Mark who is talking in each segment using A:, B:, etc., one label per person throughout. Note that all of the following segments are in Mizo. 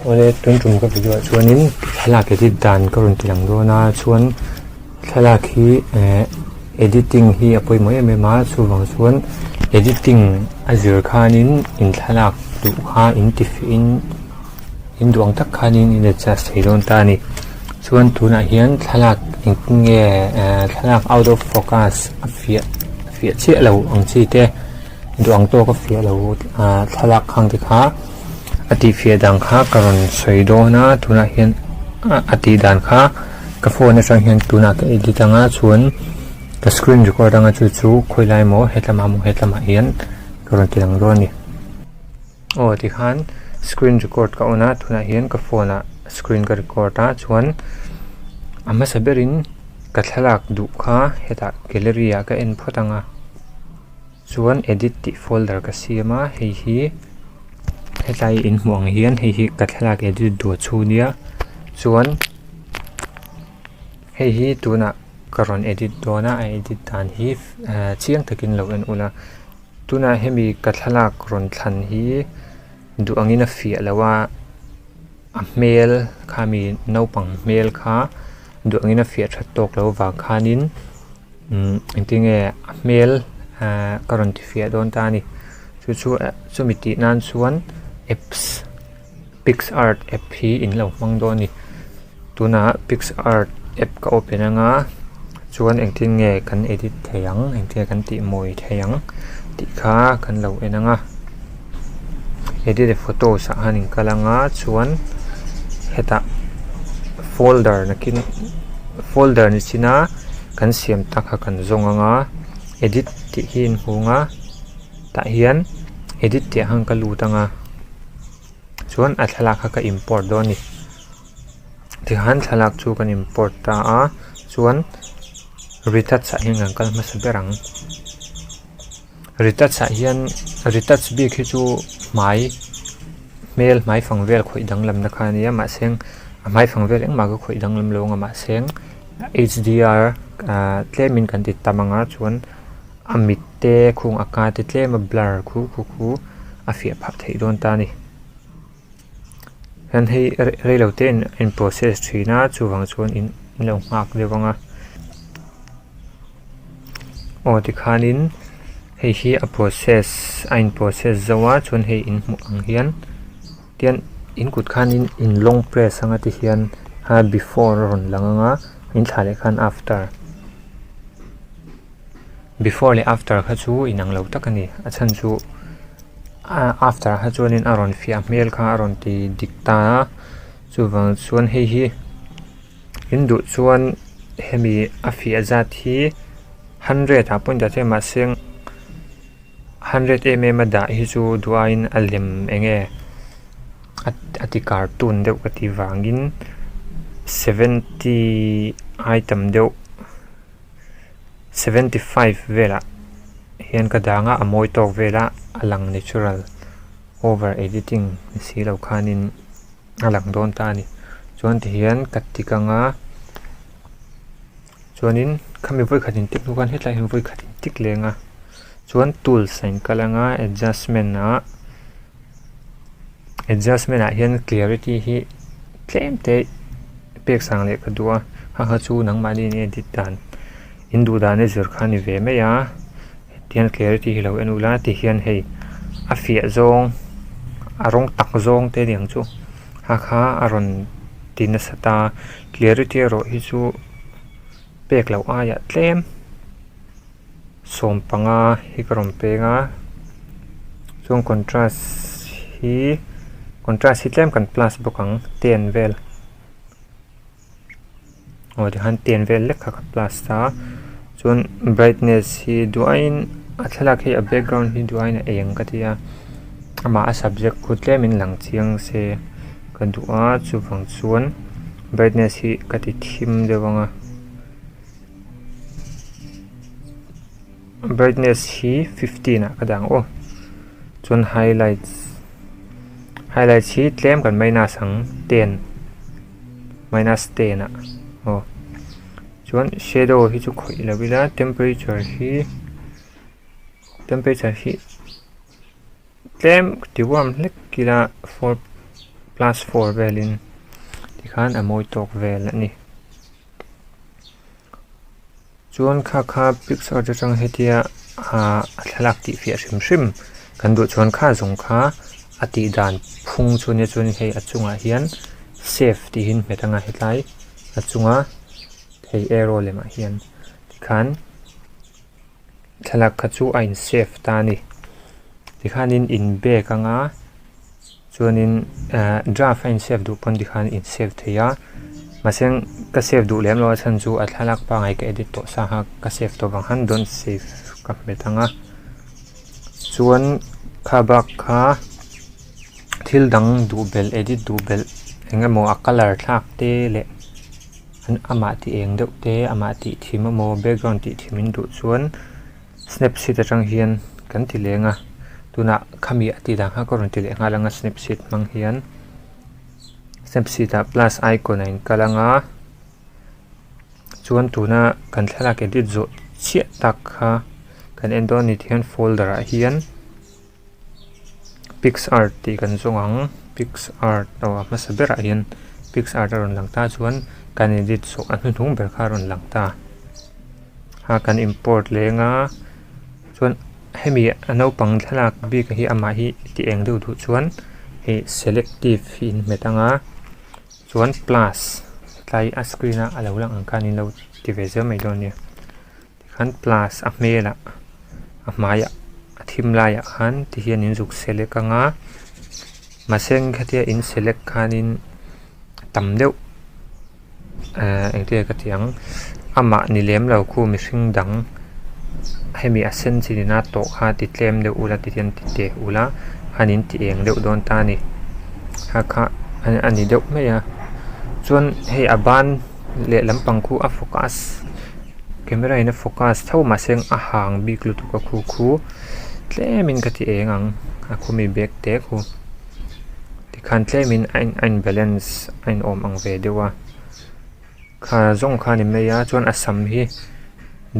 A: Awle tun tum ka video ah chuanin thlalak edit dan ka rawn ti lang dawn a chuan thlalak hi eh editing hi a pawimawh em em a chuvang chuan editing a zir khanin in thlalak duh kha in ti fiah in in duh ang tak khanin in adjust thei dawn ta a ni chuan tunah hian thlalak engtin nge eh thlalak out of focus a fiah fiah chiah lo ang chi te. Duh ang tawk a fiah lo ah thlalak khang te kha a tih fiah dan kha ka rawn sawi dawn a tunah hian a tih dan kha ka phone atang hian tunah ka edit anga chuan ka screen record anga chu chu khawi lai maw hetlamah maw hetlamah hian ka rawn ti lang dawn a ni. Aw tikhan screen record ka on a tunah hian ka phone ah screen ka record a chuan a hmasa berin ka thlalak duh kha hetah gallery ah ka en phawt ang a. Chuan edit tih folder ka siam a hei hi hetlai in hmuh ang hian hei hi ka thlalak edit duh chhu nia chuan hei hi tunah ka rawn edit dawn a a edit dan hi ah chiang takin lo en ula tunah hemi ka thlalak rawn thlan hi duh angin a fiah lo a a hmel khami naupang hmel kha duh angin a fiah that tawk loh avang khanin. Umm engtin nge a hmel ahh ka rawn ti fiah dawn ta a ni chu chu chumi tih nan chuan apps picsart app hi in lo hmang dawn a ni tunah picsart app ka open anga chuan engtin nge kan edit thei ang engtin nge kan tih mawi thei ang tih kha kan lo en anga edit a photos ah khan in kal anga chuan hetah folder nakin folder ni chin a. Kan siam tak kha kan zawng anga edit tih hi in hmu ang a tah hian edit tih ah khan ka lut ang a chuan a thlalak kha ka import dawn a ni tikhan thlalak chu kan import ta a chuan retouch ah hian kan kal hmasa ber ang retouch ah hian retouch bik hi chu hmai hmel hmai fang vel khawih danglam na kha a nia mahse a hmai fang vel engmah ka khawih danglam lo ang a mahse H_D_R ah tlemin kan ti tam ang a chuan a mit te khung a ka te tlem a blur khu khu khu a fiah phah theih dawn ta a ni hian hei reilo te in a in process thin a chuvang chuan in lo nghak deuh ang a aw tikhanin hei hi a process a in process zo a chuan hei in hmuh ang hian. Tian in kut khanin in long press anga ti hian a before a rawn lang anga in thlah leh khan after before leh after kha chu inang lo tak a ni a chhan chu after ah kha chuanin a rawn fiah hmel kha a rawn ti dik ta a chuvang chuan hei hi in duh chuan hemi a fiah zat hi hundred ah pawh in dah thei a mahse. Hundred em em a dah hi chu duh aiin a lem eng nge a ti cartoon deuh ka tih vangin seventy item deuh 75 velah hian ka dang a a mawi tawk vela a lang natural over editing ni si lo khanin a lang dawn ta a ni chuan tihian ka tik anga. Chuanin khami vawi khat in tik hnu khan hetlai ah hian vawi khat in tik leng a chuan tools a in kal ang a adjustment ah adjustment ah hian clarity hi tlem te pek sang leh ka duh a kha kha chu nangmahni in edit dan in duh dan a zir kha a ni ve mai a tihian clarity hi lo en ula tihian hei a fiah zawng a rawng tak zawng te a ni ang chu kha kha a rawn ti nasa ta clarity erawh hi chu pek loh aiah tlem 15 hi ka rawn peng a chuan contrast hi contrast hi tlem kan plus bawk ang ten vel aw tikhan ten vel lek kha ka plus a chuan brightness hi duh aiin a thlalak hi a background hi duh aiin a eng ka ti a amah a subject khu tlemin lang chiang se ka duh a chuvang chuan brightness hi ka ti thim deuh ang a brightness hi 15 ah ka dah ang aw chuan highlights highlights hi tlem kan minus ang 10 minus 10 ah aw chuan shadow hi chu khawih lo ila temperature hi temperature hi tlem ti warm hlek ila 4. Plus four velin tikhan a mawi tawk vel a ni. Chuan kha kha picture atang hetia ah a thlalak tih fiah hrim hrim kan duh chuan kha zawng kha a tih dan phung chu nia chuan hei a chungah hian save tih hi hmet anga hetlai a chunga hei arrow lemah hian tikhan thlalak kha chu a in save ta a ni tikhanin in bag anga chuanin ehh draft a in save duh pawn tikhan in save thei a mahse ka save duh lem lo a chhan chu a thlalak pangngai ka edit tawh sa kha ka save tawh vang khan don't save ka hmet ang a chuan kha bak kha thil dang duh belh edit duh belh eng emaw a colour thlak te leh amah tih eng deuh te amah tih thim emaw background tih thim in duh chuan snapseed atang hian kan ti leng a tunah khami a tih dan kha ka rawn ti leh nghal ang a snapseed hmang hian snapseed ah plus icon a in kal ang a chuan tuna kan thlalak edit zawh chiah tak kha kan en dawn a ni tih hian folder ah hian. Picsart tih kan zawng ang picsart aw a hmasa berah hian picsart a rawn lang ta chuan kan edit zawh a hnuhnung ber kha a rawn lang ta a kan import leng a chuan hemi a naupang thlalak bik hi amah hi ti eng deuh duh chuan hei selective hi in hmet ang a chuan plus tlai a screen a a lo lang ang khan in lo ti ve zel mai dawn a nia. Tikhan plus a hmelah a hmaiah a thim laiah khan ti hian in zuk select ang a mahse khatia in select khanin tam deuh ehh engtin nge ka tih ang amah ni lem lo khu mihring dang hemi a sen chin ina tawh kha ti tlem deuh ula ti hian ti teh ula khan in ti eng deuh dawn ta a ni kha kha a ni deuh mai a chuan hei a ban lehlam pang khu a focus. Camera in a focus tho mahse a hang bik lutuk a khu khu tlemin ka ti eng ang a khumi bag te khu tikhan tlemin a in a in balance a in awm ang ve deuh a kha zawng kha a ni mai a chuan a sam hi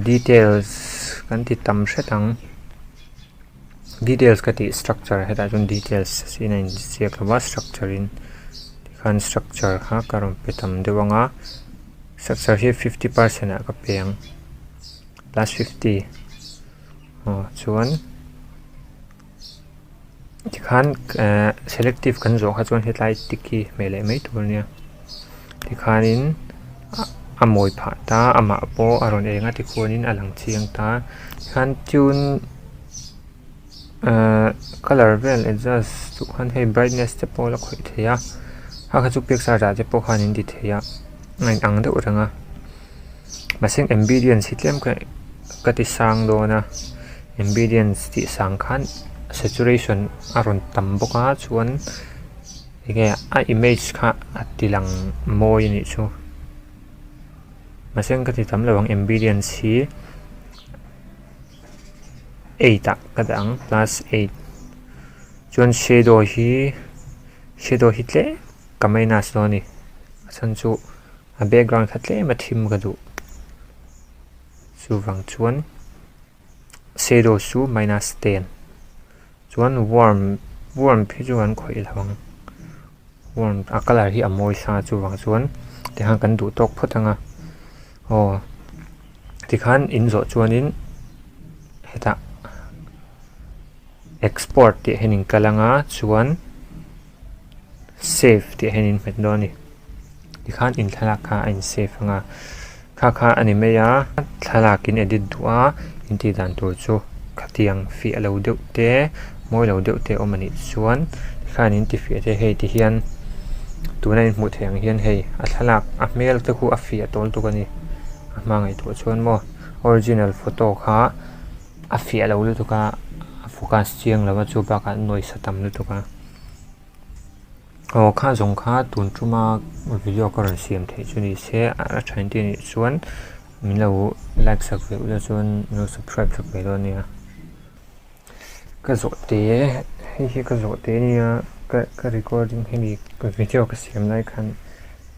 A: details kan ti tam hret ang details ka tih structure hetah chuan details in a inziak lo va structure in tikhan structure kha ka rawn pe tam deuh ang a. Structure hi 50 percent ah ka pe ang plus 50 aw chuan tikhan ehh selective kan zawh kha chuan hetlai tick hi hmeh leh mai tur ania tikhanin a mawi phah ta amah pawh a rawn eng a tikhuanin a lang chiang ta tikhan tune ehh colour vel adjust duh khan hei brightness te pawh la khawih thei a kha kha chu pixar ah te pawh khan in ti thei a. A in ang deuh reng a mahse ambience hi tlem ka ka ti sang dawn a ambience tih sang khan saturation a rawn tam bawk a chuan enge a image kha a ti lang mawi a nih chu mahse ka ti tam lo ang ambience hi eight ah ka dah ang plus eight chuan shadow hi shadow hi tlem. Ka minus dawn a ni a chhan chu a background kha tlem a thim ka duh chuvang chuan shadow chu minus 10 chuan warm warm phei chu kan khawih lo ang warm a colour hi a mawi sa chuvang chuan tikhan kan duh tawk phawt ang a aw tikhan in zawh chuanin hetah export tih hian in kal ang a chuan. Save tih hian in hmet dawn a ni tikhan in thlalak kha a in save ang a kha kha a ni mai a thlalak in edit duh a in tih dan tur chu khatiang fiah lo deuh te mawi lo deuh te a awm a nih chuan tikhan in ti fiah te hei ti hian tuna in hmuh theih ang hian hei a thlalak a hmel te khu a fiah tawl tuk a ni a hma ngaihtuah chuan maw original photo kha a fiah lo lutuk a a focus chiang lo a chu bakah noise a tam lutuk a. Aw kha zawng kha tun tuma video ka rawn siam theih chu ni se a tha engtin anih chuan min lo like sak ve ula chuan min lo subscribe sak ve dawn ania ka zawh te hei hi ka zawh te ania ka ka recording hemi video ka siam lai khan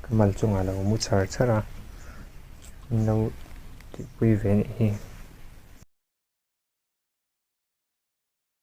A: ka mal chungah a lo mu char char a min lo tihpui ve anih hi.